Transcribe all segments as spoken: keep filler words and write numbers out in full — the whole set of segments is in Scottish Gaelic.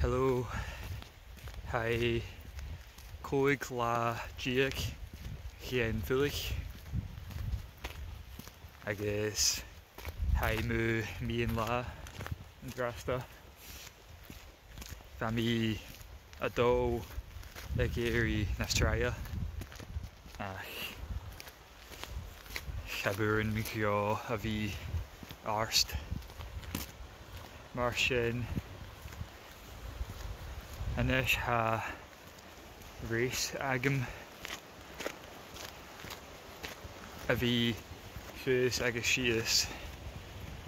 Hello. Tha e còig latha deug dhen Fhaoilleach agus tha e mu mheadhan-latha an-dràsta. Bha mi a' dol a dh'èirigh na bu tràithe, ach cha b' urrainn dhomh a bhith air. Mar sin, a-nis tha rèis agam a bhith suas agus sìos,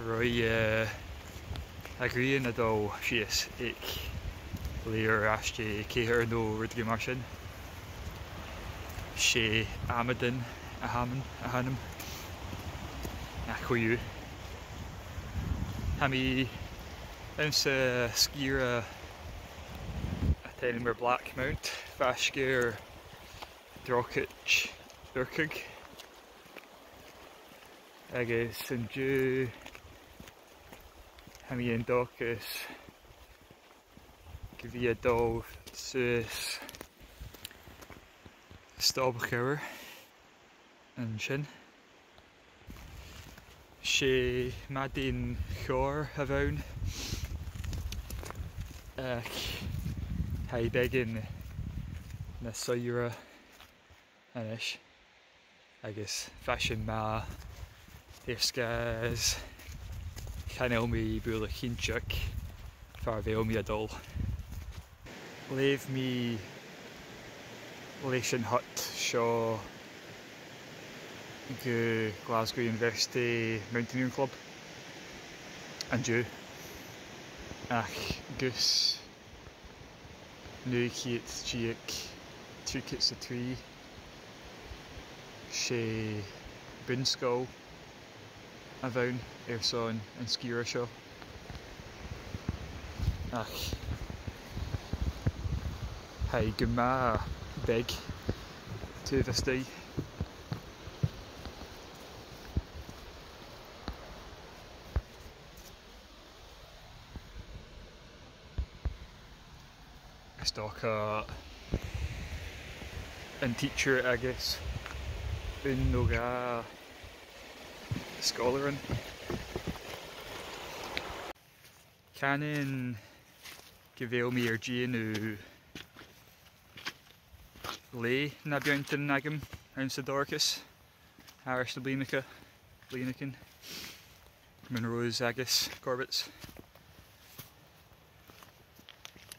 roimh, eh, a' ghrian a' dol sìos aig leth-uair às dèidh ceithir no rudeigin mar sin. 'S e amadan a th' annam, a th' annam. Ach co-dhiù, tha mi anns an sgìre a tha ainmeil Black Mount, faisg air Drochaid Urchaig. Agus an-diugh, tha mi an dòchas gu bhith a' dol suas Stòbhal Chaoir an sin. 'S e madainn chòir a bh' ann, ach tha e beagan nas soilleire a-nis, agus fasan math air sgàth 's chan eil mi buileach cinnteach far a bheil mi a' dol. Leugh mi leis an hut seo gu Glasgow University Mountaineering Club an-diugh, ach gus naoi ceud deug trithead 's a trì, 's e bun-sgoil a bh' ann airson an sgìre seo. Ach tha e gu math beag taobh a-staigh. Is dòcha an teacher agus aon no dhà sgoilearan. Canainn gu bheil mi air dèanamh leth na beanntan agam anns an dorchadas thairis na bliadhnaichean, bliadhnaichean, Munros agus Corbetts.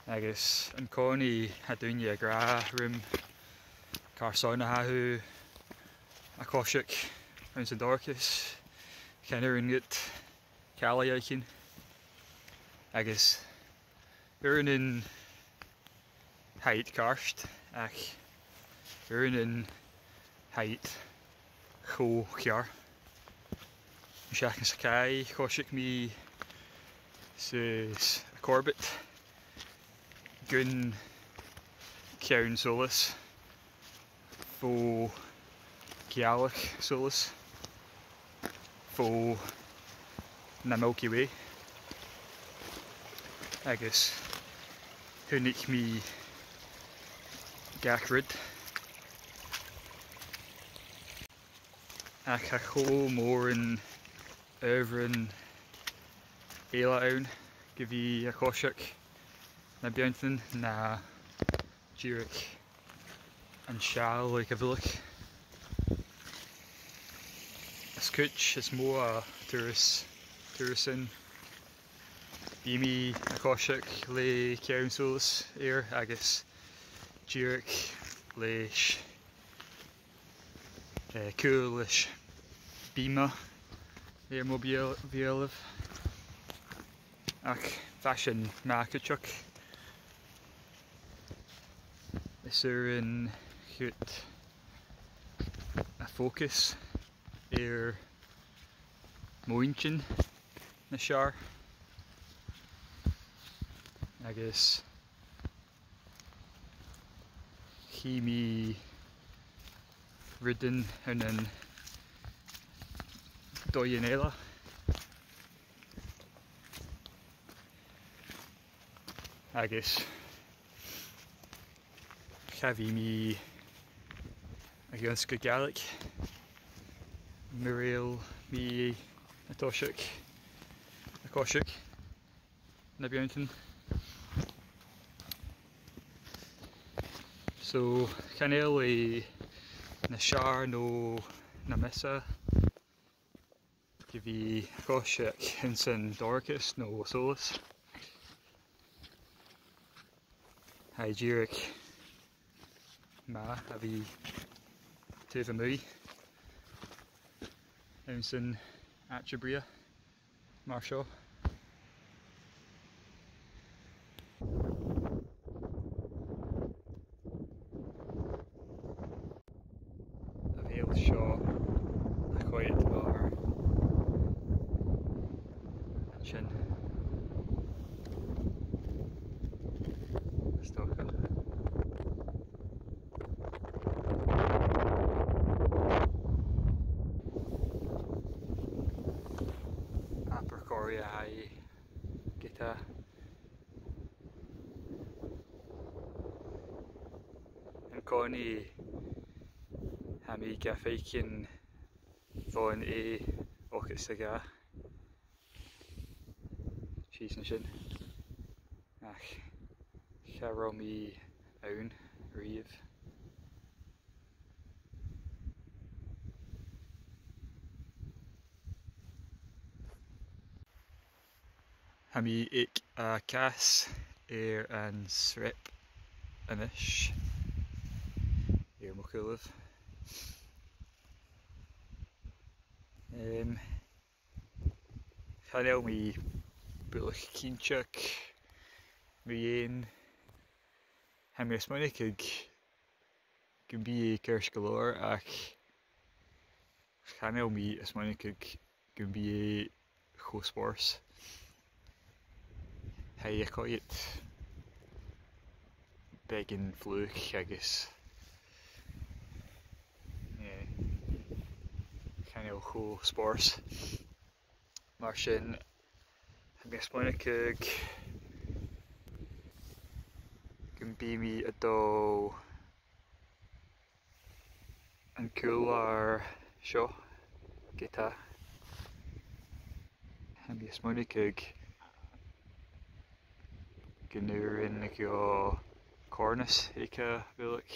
Agus an-còmhnaidh tha daoine ag ràdh rium, carson a tha thu a' coiseachd anns an dorchadas, chan urrainn dhut càil a dh'fhaicinn. Agus uaireannan tha iad ceart, ach uaireannan tha iad cho ceàrr. An t-seachdain sa chaidh, choisich mi suas a' Chorbett gun ceann-solas fo ghealach-solas fo na Milky Way, agus chunnaic mi gach rud. Ach tha cho mòran adhbharan eile ann gu bhith a' coiseachd na beanntan na dìreach an sealladh a' bhualadh. As cuid as motha turas, turasan, bidh mi a' coiseachd le ceann-solas air agus dìreach leis, eh, cùl leis bìoma air mo bheul-, bheulaibh. Ach bha sin math cuideachd. Is urrainn dhut a' focus air mòintean nas fheàrr. Agus chì mi rudan ann an dòighean eile. Agus cha bhi mi ag ionnsachadh Gàidhlig mura h-eil mi a' tòiseachadh, a' coiseachd na beanntan. So, chan eil e nas fheàrr no nas miosa gu bhith a' coiseachd anns an dorchadas no an solas. Tha e dìreach math a bhith taobh a-muigh anns an àite brèagha mar seo. A bheil seo a' coimhead mar an sin? Is dòcha. Abair còir a tha e giota. An-còmhnaidh tha mi ga fhaicinn bhon A ochd 's a dhà. Sìos an sin. Ach cha robh mi ann a-riamh. Tha mi aig a' chas air an sreap a-nis, air mo chùlaibh. Em, chan eil mi buileach cinnteach mu dheidhinn. Tha mi a' smaoineachadh gum bi e ceart gu leòr, ach chan eil mi a' smaoineachadh gum bi e cho spòrsail. Tha e a' coimhead beagan fliuch agus, eh, chan eil e cho spòrsail. Mar sin, tha mi a' smaoineachadh gum bi mi a' dol an cùl-làr seo, giota. Tha mi a' smaoineachadh gun urrainn dhomh Cornus aig a' bhealach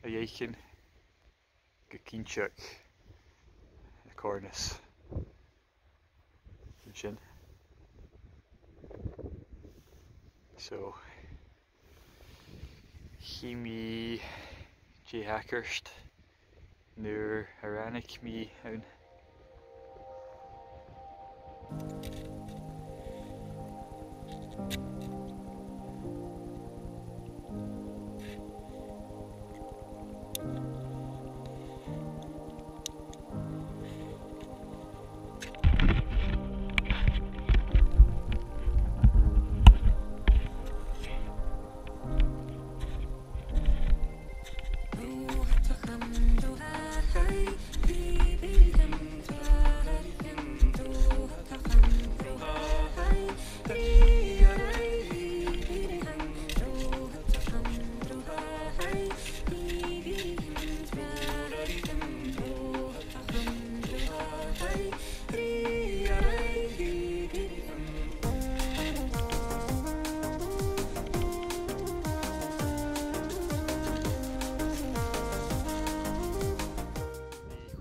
a dh'fhaicinn. Gu cinnteach a' Chornas. Sin sin. So, chì mi dè thachras nuair a ràinig mi ann.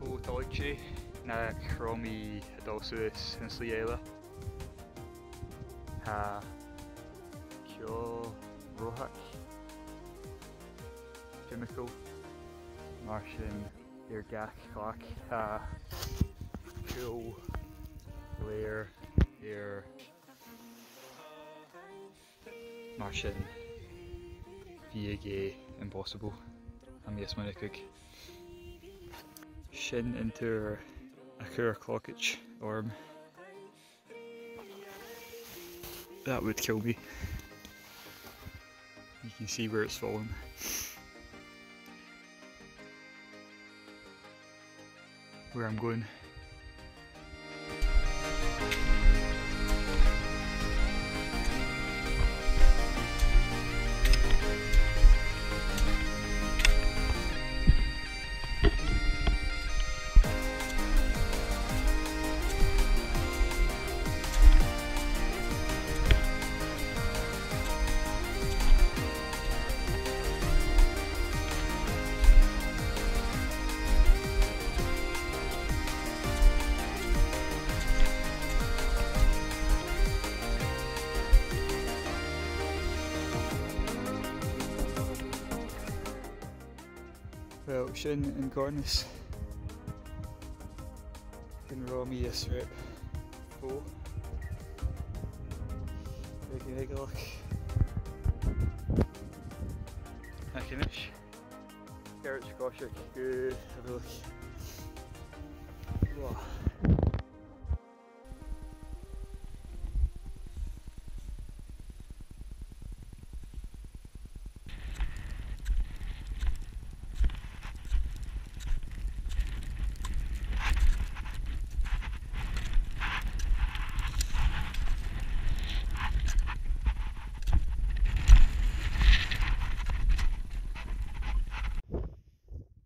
Cho toilichte nach robh mi a' dol suas an slighe eile. Tha ceò reòthach timcheall, mar sin air gach cloc tha ceò lèir air. Mar sin, bhiodh e impossible, tha mi a' smaoineachadh. Sin an tuar a chuir clogaid orm. That would kill me. You can see where it's fallen. Where I'm going. Well, sin an coimhearsnachd gun robh mi a' sreap fo. Bidh e gu math eagalach. Ach a-nis, ceart gu leòr gu, a bheil, wow.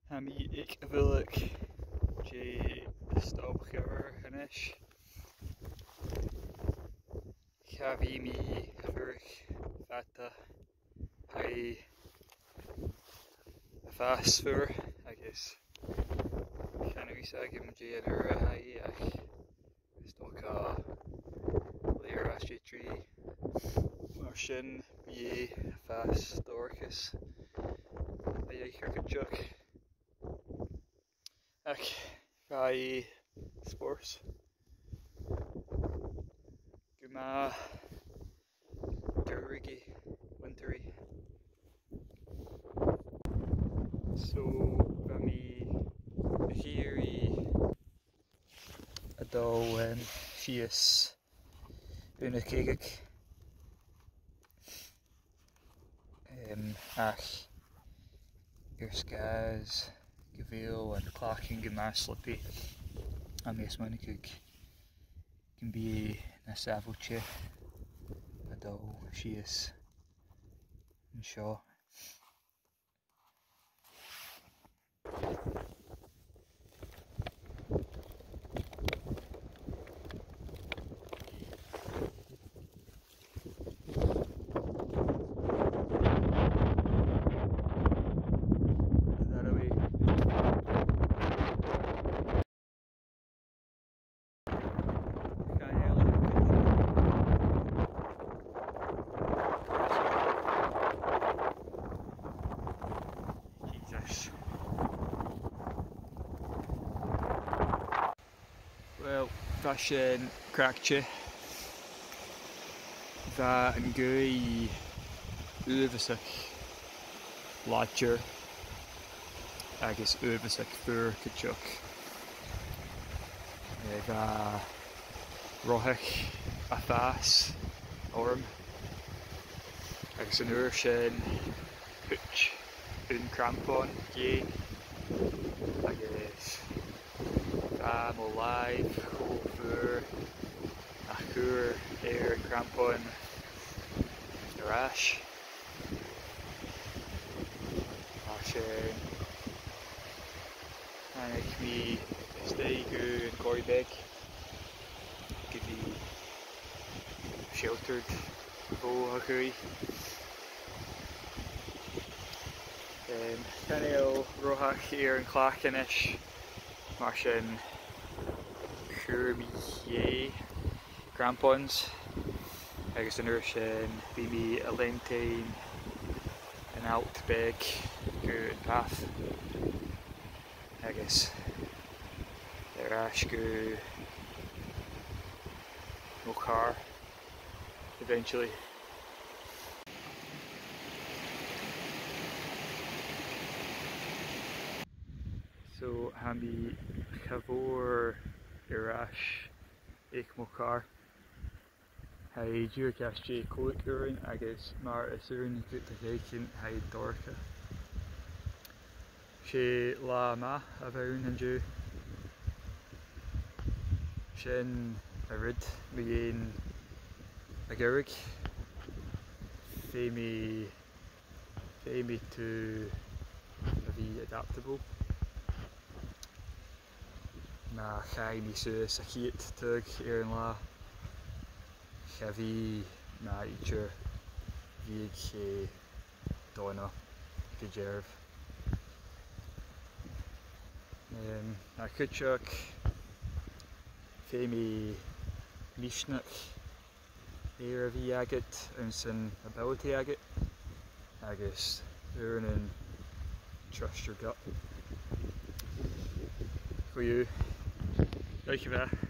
Tha mi aig a' mhullach de Stob Ghabhar a-nis. Cha bhi mi a' fuireach fada, tha e a' fàs fuar agus chan eil fhios agam dè an uair a tha e, ach is dòcha leth-uair às dèidh trì. Mar sin, bidh e a' fàs dorcha. Bidh e gu math dorcha. Ach, bha e spòrsail. Gu math dorcha, wintry. So, bha mi ag iarraidh a dhol, em, sìos aon uair eile. Em, ach air sgàth 's gu bheil an clachan gu math slippy, tha mi a' smaoineachadh gum bi e nas sàbhailte a dhol sìos an seo. Jesus. Well, bha sin craicte. Bha an gaoth uabhasach làidir agus uabhasach fuar cuideachd. Eh, bha rothach a' fàs orm. Agus an uair sin, thuit an crampon dheth. Agus bha mo làimh cho fuar nach cuir e an crampon air ais. Mar sin, thàinig mi a-steach gun coire beag gu bhith sheltered bho a' ghaoth. Em, chan eil rothach air a' chlach a-nis, mar sin chuir mi dheth crampons, agus an uair sin bha mi a' leantainn an allt beag gu an path agus air ais gu mo chàr eventually. So, tha mi cha mhòr air ais aig mo chàr. Tha e dìreach às dèidh còig uairean agus mar as urrainn dhut a dh'fhaicinn, tha e dorcha. 'S e latha math a bh' ann an-diugh. Sin an rud mu dheidhinn a' gheamhradh. Feumaidh, feumaidh tu a bhith adaptable. Ma chaidh mi suas a' chiad turas air an latha, cha bhi mi idir, bhiodh e dona gu dearbh. Em, ach cuideachd, feumaidh misneachd air a bhith agad anns an ability agad, agus uaireannan trust your gut. Ò, you. Look at that.